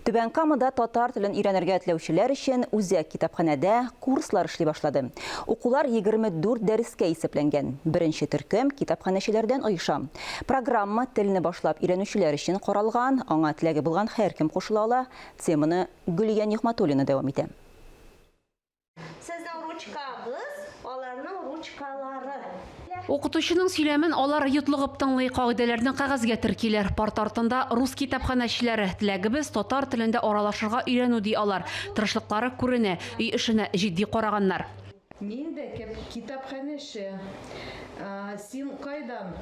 Түбән Камада татар телен өйрәнергә теләүчеләр өчен үзәк китапханәдә курслар эшли башлады. Укулар 24 дәрескә исәпләнгән. Беренче төркем китапханәчеләрдән оеша. Программа телне башлап өйрәнүчеләр өчен каралган, аңа теләге булган һәркем кушыла ала. Теманы Гөлия Нигъмәтуллина дәвам итә. Сезнең ручкагыз, аларның ручкалары. Укытучының сөйләмен алар йотлыгып тыңлый, кагыйдәләрне кәгазьгә теркиләр. Парта артында рус китапханәчеләре. Теләгебез, татар телендә аралашырга өйрәнү, ди алар. Тырышлыклары күренә, өй эшенә җитди караганнар. Мин дә китапханәче. Син кайдан?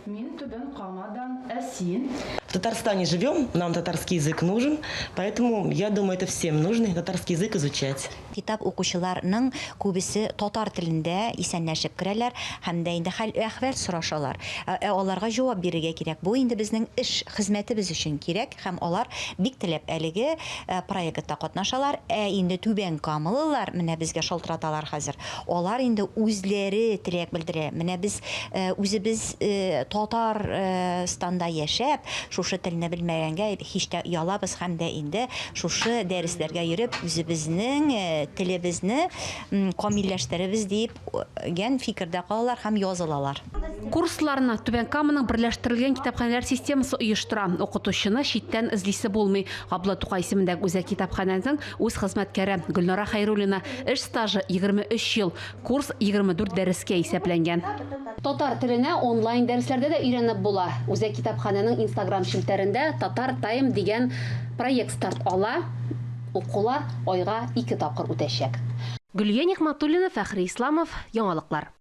Мин Түбән Камадан, ә син? В Татарстане живем, нам татарский язык нужен, поэтому, я думаю, это всем нужно, татарский язык изучать. Китап укучыларның күбесе татар телендә исәнләшеп керәләр һәм дә инде хәл-әхвәл сорашалар. Ә аларга җавап бирергә кирәк. Бу инде безнең эш, хезмәтебез өчен кирәк. Һәм алар бик теләп әлеге проектта катнашалар. Ә инде түбәнкамалылар менә безгә шалтыраталар хәзер. Алар инде үзләре теләк белдерә. Менә без үзебез Татарстанда яшәп, шушы телне белмәгәнгә һич тә оялабыз һәм дә инде шушы дәресләргә йөреп, үзебезнең телебезне камилләштеребез дип гән фикердә калалар һәм язылалар. Курсларны Түбән Каманың берләштерелгән китапханәләр системасы оештыра. Укытучыны читтән эзлисе булмый. Габдулла Тукай исемендәге үзәк китапханәнең үз хезмәткәре Гөлнара Хәйруллина. Эш стажы 23 ел. Курс 24 дәрескә исәпләнгән. Татар теленә онлайн дәресләрдә дә өйрәнеп була. Үзәк китапханәнең Инстаграм челтәрендә Татар тайм дигән проект старт ала. Укулар айга ике тапкыр үтәчәк. Гөлия Нигъмәтуллина, Фәхри Исламов, Яңалыклар.